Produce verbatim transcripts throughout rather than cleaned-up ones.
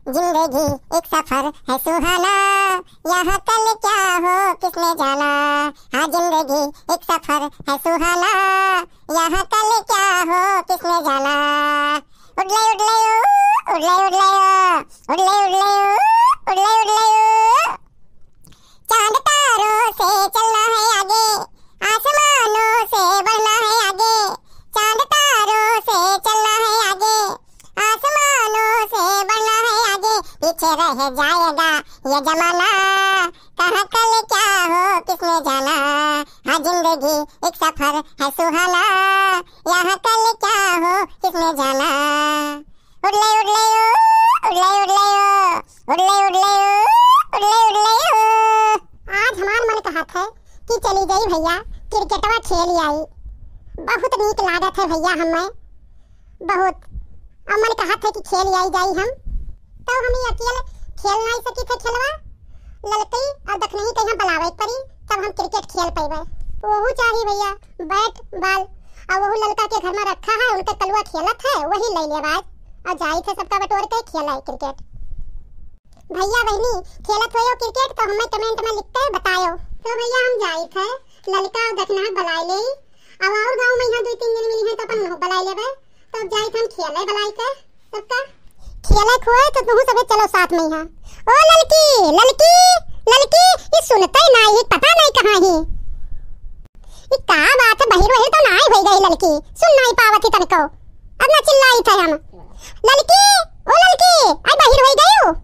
जिंदगी एक सफर है सुहाना, यहाँ कल क्या हो किसने जाना। हाँ, जिंदगी एक सफर है सुहाना, यहाँ कल क्या हो किसने जाना। उड़ले उड़ले ओ, उड़ले उड़ले ओ, उड़ले उड़ले ओ, उड़ले उड़ले ओ। चांद तारों से चलना है आगे, आसमानों से बढ़ना है आगे। चांद तारों से चलना है आगे, आसमानों से बढ़ना है आगे। पीछे रह जाएगा ये जमाना, कहाँ कल क्या हो किसने जाना। हाँ, जिंदगी एक सफर है सुहाना, यहाँ कल क्या हो किसने जाना। उड़ले उड़ले ओ, उड़ले उड़ले ओ, उड़ले उड़ले ओ, उड़ले उड़ले ओ। आज हमार मन कहत है कि चली जाई भइया, क्रिकेटवा खेल आई। बहुत नीक लागत है भइया हमें, बहुत। अब मन कहत है कि खेल आई जाई हम, तब हम ई अकेले खेल नाई सकी थे खेलवा। ललकी और दखनही कहीं बुलावे के पड़ी, तब हम क्रिकेट खेल पइबे। ओहू चाही भइया, बैट बॉल, और ओहू ललका के घर में रखा है, उनका कलुआ खेलत है, वही ले लेब आज, और जाई थे सबका बटोर के खेले क्रिकेट। भइया बहिनी खेलत होयो क्रिकेट तो हमें कमेंट में लिख के बतायो। तो भइया हम जाई थे ललका और दखनहा बुलाए ले, अब और गाँव में यहाँ दो तीन दिन मिली हैं तो अपन उन्हों बुलाए लेबे। तब जाई थे हम खेले बुलाई के सबका। खेले खोए तो तुहू सभे चलो साथ में यहाँ। ओ ललकी, ललकी, ललकी, ये सुनते नाई, पता नाई कहाँ ही। ये का बात है, बहिर वहिर तो नाई होई गई ललकी, सुन नाई पावत ही तनको। अब ना चिल्लाई थे हम। ललकी, ओ ललकी, आई बहिर होई गई हो।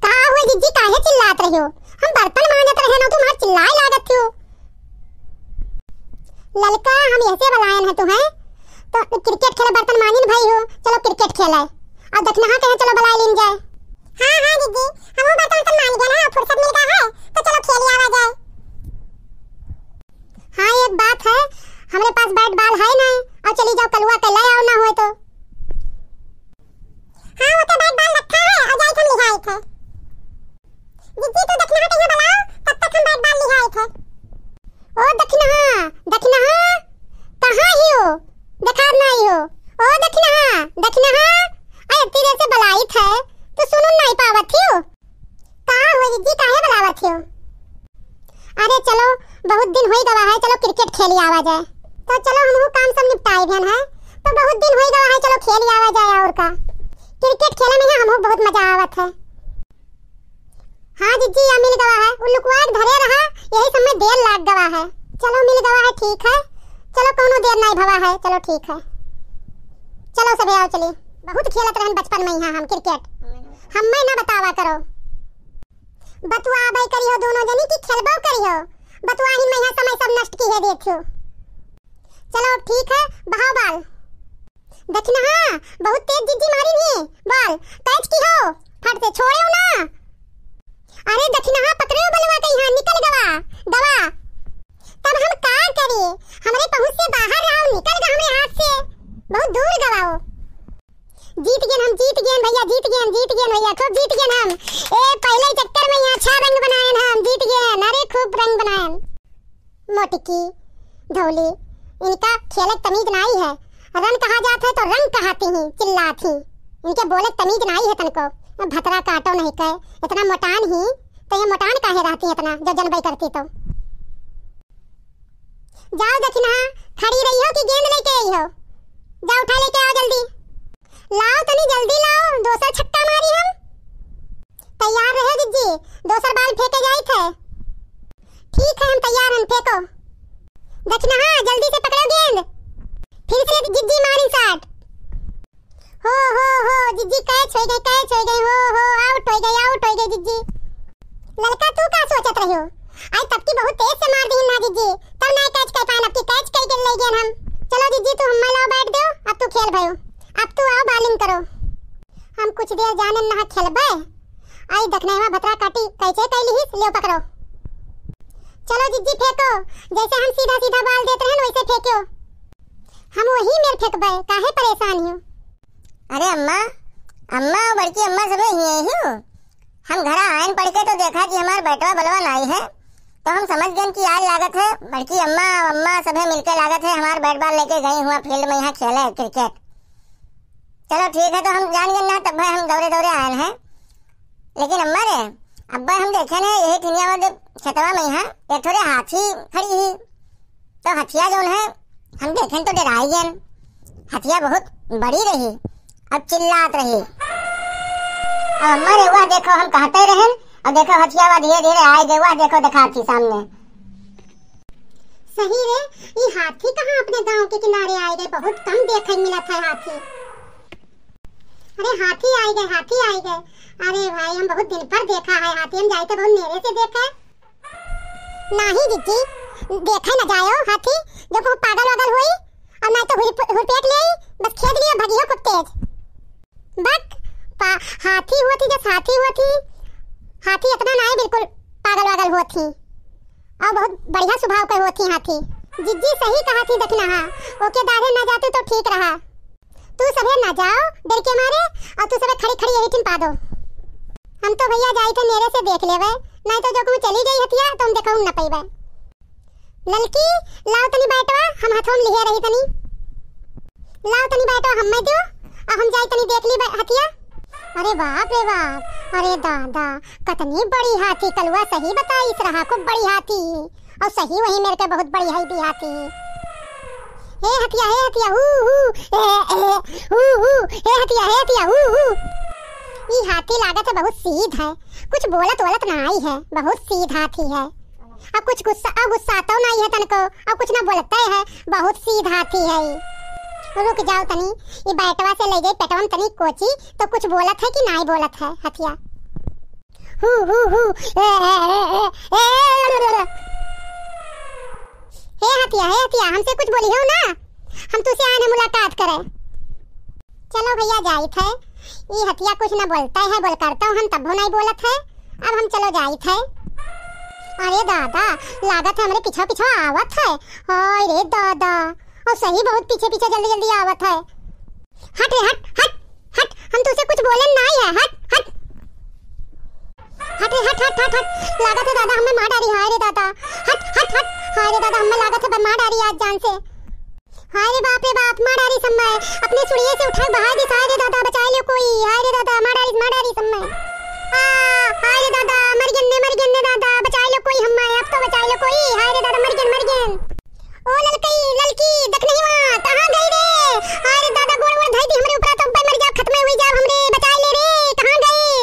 का हुआ जिज्जी, काहे चिल्लात रही हो? हम बर्तन मांजत रहे ना, तुम्हार चिल्लाए लागत थी हो। ललका, हम ऐसे बुलायन है तुम्हें, तो क्रिकेट खेले बर्तन मांजिन भाई हो, चलो क्रिकेट खेले। और दखनहा कहे चलो बुलाए लीन जाए। हाँ, हाँ जिज्जी, हम वो बर्तन वर्तन मांज गए ना, फुर्सत मिल गया है, तो चलो खेल आवा जाए। हाँ, एक बात है, हमरे पास बैट बॉल है नहीं, और चली जाओ कलुआ के ले आओ ना होए तो। हाँ, ओके बैट बॉल रखा है, और जाई हम लिहाई थे। जिज्जी, तू दखनहा के यहाँ बुलाओ, तब तक हम बैट बॉल लिहाई थे। ओ दखनहा, दखनहा, कहाँ ही हो? देखात नाई हो। ओ दखनहा, दखनहा, अरे इतनी देर से बुलाई थे, तू सुनो नाई पावत ही हो। का हो जिज्जी, काहे बुलावत हो? अरे चलो, बहुत दिन होई गवा है, चलो क्रिकेट खेली आवा जाए। तो चलो, हम वो काम सब निपटाए बिहान है, तो बहुत दिन होई गवा है, चलो खेली आवा जाए। और का, क्रिकेट खेले में हम बहुत मजा आवत है। हाँ जिज्जी, या मिल गवा है, उ लुकवा के धरे रहा, यही सब में देर लाग गवा है। चलो मिल गवा है, ठीक है, चलो कौनो देर नाई भवा है, चलो ठीक है, चलो सबे आओ चली। बहुत खेलत रहन बचपन में यहाँ हम क्रिकेट, हमें ना बतावा करो। बतुआ भाई करियो दोनों जनी की खेलबो करियो। बतुआ ही में यहाँ समय सब नष्ट की है देथियो। चलो ठीक है, बहाओ बाल। दखिनहा, बहुत तेज जिज्जी मारी नहीं। बाल कैच की हो, फट से छोड़े हो ना। अरे दखिनहा पकड़े हो बलवा के यहाँ निकल गवा, गवा। तब हम का करी, हमरे पहुँच से बाहर रहो, निकल गवा हमरे हाथ से, बहुत दूर गवाओ। जीत गेन हम, जीत गेन भइया, जीत गेन, जीत गेन भइया, खूब जीत गेन हम। ए, पहले चक्कर में यहाँ अच्छा रंग बनायन हम, जीत गेन, अरे खूब रंग बनायन। मोटकी, धौली, इनका खेले तमीज नाई है। रन कहा जात है तो रंग कहाती ही, चिल्लात ही। इनके बोले तमीज नाई है तनको। भतरा काटो नहीं कहे, इतना मोटान ही, तो ये मोटान काहे रहती इतना, जो जनबे करती तो। जाओ दखिनहा, खड़ी रही हो कि गेंद लेके आई हो? जाओ उठा लेके आओ जल्दी। लाओ तनी जल्दी लाओ, दोसर छक्का मारी हम। तैयार रहे जिज्जी, दोसर बाल फेंके जाई थे। ठीक है, हम तैयार हन, फेंको। दखिनहा, जल्दी से पकड़ो गेंद। फिर से जिज्जी मारी shot। हो, हो, हो, जिज्जी catch हो गई, catch हो गई, हो, हो, out हो गई, out हो गई जिज्जी। ललका, तू का सोचत रही हो? आई तब की बहुत तेज से मार दीन ना जिज्जी, तब ना catch कर पाएन, अब की catch कर के ले गए हम। चलो जिज्जी, तू हमें लाओ bat दो, अब तू खेल भयो, अब तू आओ bowling करो। हम कुछ देर जाने ना खेलबे, आई दखनहा भतरा काटी कैसे कैली हिस, लियो पकड़ो। चलो जिज्जी फेंको, जैसे हम सीधा सीधा ball देत रहन वैसे फेंको। हम वही मेर फेंकबे, काहे परेशान हो? अरे अम्मा, अम्मा, बड़की अम्मा सबे हिये ही हो। हम घरा आयन पढ़ के तो देखा कि हमार बैटवा बलवा नाई है, तो हम समझ गए कि आज लागत है बड़की अम्मा, अम्मा सभे मिलके लागत है हमार बैट बॉल लेके गई हुआ field में यहाँ खेले cricket। चलो ठीक है, तो हम जान गए ना, तब भाई हम दौड़े दौड़े आयन है। लेकिन अम्मा रे, अब्बे हम देखेन है, यही ठिनिया वाले खेतवा में है, एक ठो रे हाथी खड़ी ही। तो हथिया जौन है, हम देखेन तो डेराई गएन। हथिया बहुत बड़ी रही, अब चिल्लात रही। अब अम्मा रे, वह देखो, हम कहते रहेन, और देखो हथिया वा धीरे धीरे आए गए, वह देखो, देखा थी सामने। सही रे, ई हाथी कहाँ अपने गांव के किनारे आए गए, बहुत कम देखे मिलत है हाथी। अरे हाथी आए गए, हाथी आए गए। अरे भाई, हम बहुत दिन पर देखा है हाथी, हम जाए तो बहुत नेरे से देखे। नाही जिज्जी, देखे न जायो हाथी, जो कहूँ पागल वागल होई, और ना तो हुर-, हुरपेट ले आई, बस खेद लियो, भगियो खूब तेज। बक, पा-, हाथी होत ही, जस हाथी होत ही, हाथी इतना नाही बिल्कुल पागल वागल होत ही, और बहुत बढ़िया स्वभाव के होत ही हाथी। जिज्जी सही कहा थी दखिनहा, ओके दाढ़े ना जातू तो ठीक रहा। तू सभे ना जाओ डर के मारे, और तू सभे खड़ी खड़ी यही ठिन पा दो। हम तो भैया जाई थे नेरे से देख लेवे, नहीं तो जो कहूँ चली गई हथिया तो हम देखहु न पैबे। ललकी, लाओ तनी बैटवा, हम हाथों में लिहे रही तनी। लाओ तनी बैटवा हम में दो, और हम जाई तनी देख ली बै-, हथिया। अरे बाप रे बाप, अरे दादा, कतनी बड़ी हाथी कलुआ, सही बताइस रहा, खूब बड़ी हाथी। और सही वही मेरे के बहुत बड़ी है भी हाथी। हे हथिया, हे हथिया, हू, हू, ए, ए, हू, हू, हे हथिया, हे हथिया, हू, हू। ई हाथी लागत है बहुत सीध है, कुछ बोलत वोलत नाई है, बहुत सीध हाथी है। अब कुछ गुस्सा, अब गुस्सा तो नाई है तनको, अब कुछ ना बोलते है, बहुत सीध हाथी है ई। रुक जाओ तनी, ई बैटवा से ले जाई पेटवा में तनी कोची, तो कुछ बोलत है कि नाई बोलत है हथिया। हू, हू, हू, ए, ए, ए, ए, ए, ए, हे हथिया, हे हथिया, हमसे कुछ बोली हो ना, हम तुसे आए ना मुलाकात करे। चलो भैया, जाइत है, ई हथिया कुछ न बोलते है, बोल करते हो, हम तब नहीं बोलत है, अब हम चलो जाइत है। अरे दादा, लागत है हमरे पीछे पीछे आवत है। हाय रे दादा, और सही बहुत पीछे पीछे जल्दी जल्दी आवत है। हट रे, हट, हट, हट, हम तुसे कुछ बोले नाई है, हट, हट। हट रे, हट, हट, हट, हट, लागत है दादा हमें मार डारी, हाय रे दादा। हट, हट, हट, हाय रे दादा, हमें लागत है मार डारी आज जान से। हाय रे बाप रे बाप, मार डारी सम्मे, अपने सुड़िये से उठा के बहा दी, हाय रे दादा, बचाई लो कोई, हाय रे दादा, मार डारी, मार डारी सम्मे। आ, हाय रे दादा, मर गेन ने, मर गेन ने दादा, बचाई लो कोई हमें, अब तो बचाई लो कोई, हाय रे दादा, मर गेन, मर गेन। ओ ललकई, ललकी, देख नहीं वहाँ, कहाँ गई रे? हाय रे दादा, गोड़ वोड़ धई दी हमरे ऊपर, तो ऊपर मर जाओ, खत्म हुई जाओ हमरे, बचाई ले रे, कहाँ गई?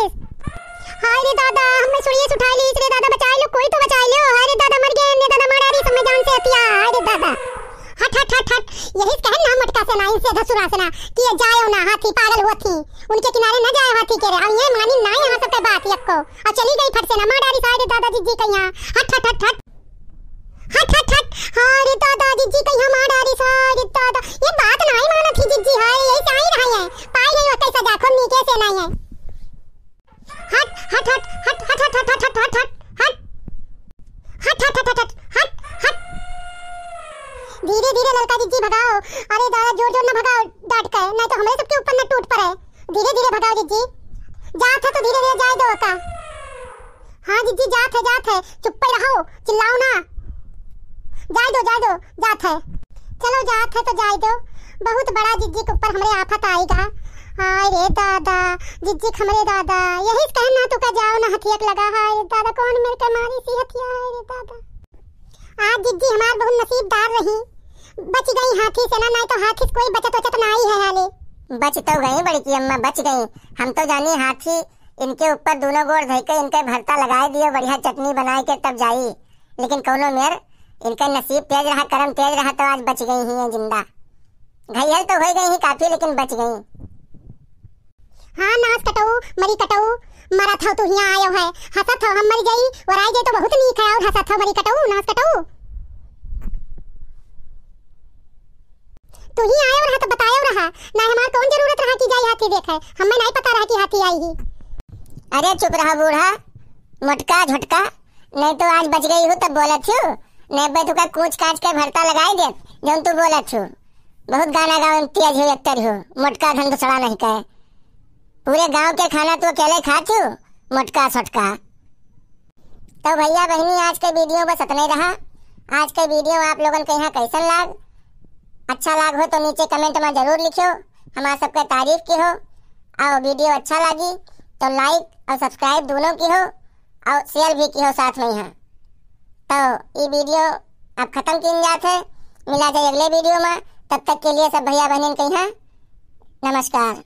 हाय रे दादा, हमें सुड़िये से उठाई लीस रे दादा, बचाई लो, कोई तो बचाई लो। हाय रे दादा, मर गेन रे दादा, मार डारी सम्मे जान से हथिया। हाय रे दादा। हट, हट, हट, हट। यही कहे ना मटका से ना, इनसे धसुरा से ना, कि ये जायो ना, हाथी पागल होत ही। उनके किनारे ना जाए हाथी के रे। अब ये मानी ना यहाँ सबके बात यक्को। और चली गई फट से ना, मार डारी सारे दादा जिज्जी कहिया। हट, हट, हट, हट। हट, हट, हट। हाय रे दादा, जिज्जी कहिया मार डारी सारे दादा। ये बात नाई मानत ही जिज्जी, हाय, यही से आई रहा है। पाई गई होते सजा, खूब नीके से नाई है। हट, हट, हट। हट, हट, हट, हट। हट, हट, हट, हट, हट। हट, हट। धीरे, धीरे ललका जिज्जी भगाओ। अरे दादा, जोर, जोर ना भगाओ, डांट के, नहीं तो हमरे सबके ऊपर ना टूट पड़े। धीरे, धीरे भगाओ जिज्जी। जात है तो धीरे, धीरे जाए दो का। हाँ जिज्जी, जात है, जात है, चुप्पे रहो, चिल्लाओ ना। जाए दो, जाए दो, जात है। चलो जात है तो जाए दो। बहुत बड़ा जिज्जी के ऊपर हमरे आफत आएगा। हाय रे दादा, जिज्जी के हमरे दादा, यही से कहन ना तू का जाओ ना हथियक लगा। हाय रे दादा, कौन मेरे के मारी सी हथिया, हाय रे दादा। आज जिज्जी हमार बहुत नसीबदार रही, बच गई हाथी से ना, नहीं तो हाथी से कोई बचत वचत ना आई है हाले। बच तो गई बड़की अम्मा, बच गई। हम तो जानी हाथी इनके ऊपर दोनों गोड़ धइ के इनके भरता लगाए दियो, बढ़िया चटनी बनाए के तब जाई। लेकिन कौनो मेर इनका नसीब तेज रहा, करम तेज रहा, तो आज बच गई ही हैं जिंदा। घायल तो हो गई ही काफी, लेकिन बच गई। हाँ, नास कटऊ, मरी कटऊ, मरत हो तू हियाँ आयो है, हंसत हो हम मर जाई, और आए जाए तो बहुत नीक है, और हंसत हो मरी कटऊ, नास कटऊ। तू ही आयो रहा तो बतायो रहा, ना हमार कौन जरूरत रहा कि जाई हाथी देखे, हमें नहीं पता रहा कि हाथी आई ही। अरे चुप रहा बूढ़ा, मोटका झोटका, नहीं तो आज बच गई हो तब बोलत हो, नहीं बे तुका कूच काच के भरता लगाई देत, जौन तू बोलत हो। बहुत गाना गावे में तेज हो, एक्टर हो, मोटका धन दूसरा नहीं कहे। पूरे गांव के खाना तू अकेले खात हो, मोटका सोटका। तो भैया बहिनी, आज के वीडियो बस इतना ही रहा। आज के वीडियो आप लोगन के यहाँ कैसन लाग? अच्छा लाग हो तो नीचे कमेंट में जरूर लिखियो, हमार सबके तारीफ की हो। और वीडियो अच्छा लागी तो like और subscribe दोनों किहो और share भी किहो साथ में यहाँ। तो ई video अब खत्म कीन जात है, मिला जाए अगले video में, तब तक के लिए सब भैया बहनिन कहिया नमस्कार।